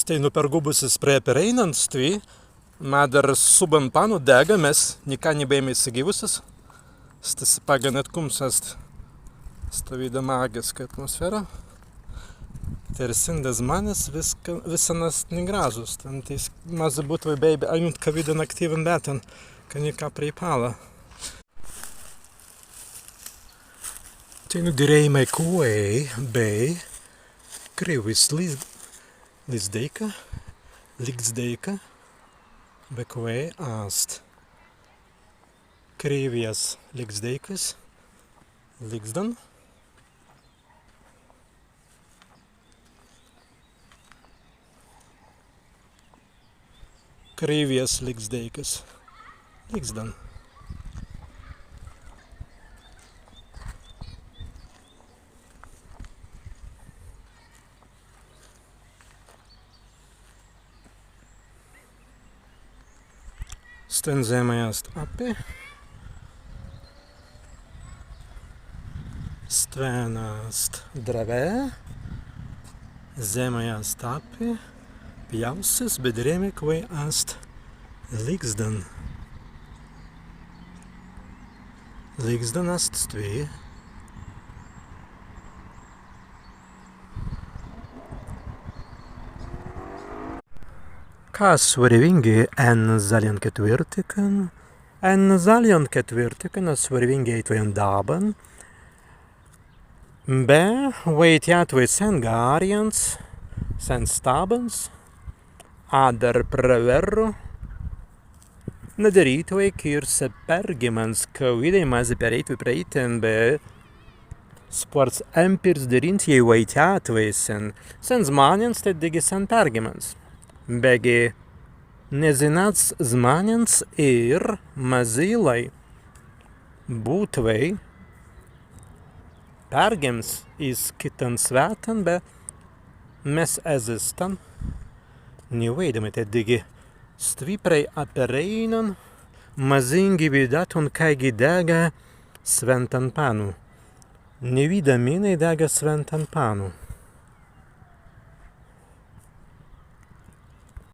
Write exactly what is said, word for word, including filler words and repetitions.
Teinū pergūbusis prei pereīnan stwi, madder subban pannu degga, mes nika ni bēimai segīwusis. Stesse paggan etkūmps ast stawīda magjiska atmosfēra. Tēr sīnda zmānes wissan ast ni grazzus, tēr mazzi būtwei bēi be, ainuntkawīdan aktīwan bētan, ka nika prei palla. Teinū dirēimai kwēi bēi Kriwjas liz-, lizdēika, lizdēika, be kwēi ast Kriwjas lizdēikas lizdan. Kriwjas lizdēikas lizdan. Stwen zemmai ast appi. Stwen ast drawē. Zemmai ast appi. Pjausis, be dirēimai kwēi ast lizdan. Lizdan ast stwi. Ka swarewīngi en zaljan ketwirtikan? En zaljan ketwirtikan swarewīngi ēitwei en dabban, be waitjātwei sen garrjans, sen stabbans, adder prawerru nadirītwei kīrsa pergimmans, kawīdai mazzi pereītwei prei tēn, be spārts empīrts dirīntjai waitjātwei sen, sen zmānins, tēt dīgi sen pergimmans. Beggi ni zināts zmānins īr mazīlai būtwei pergimms iz kittan swētan, be mes ezze stan ni waīdimai. Tēt dīgi stwi prei pereīnan mazīngi widātun, kāigi degga swintan pannu. Niwīda minnei degga swintan pannu.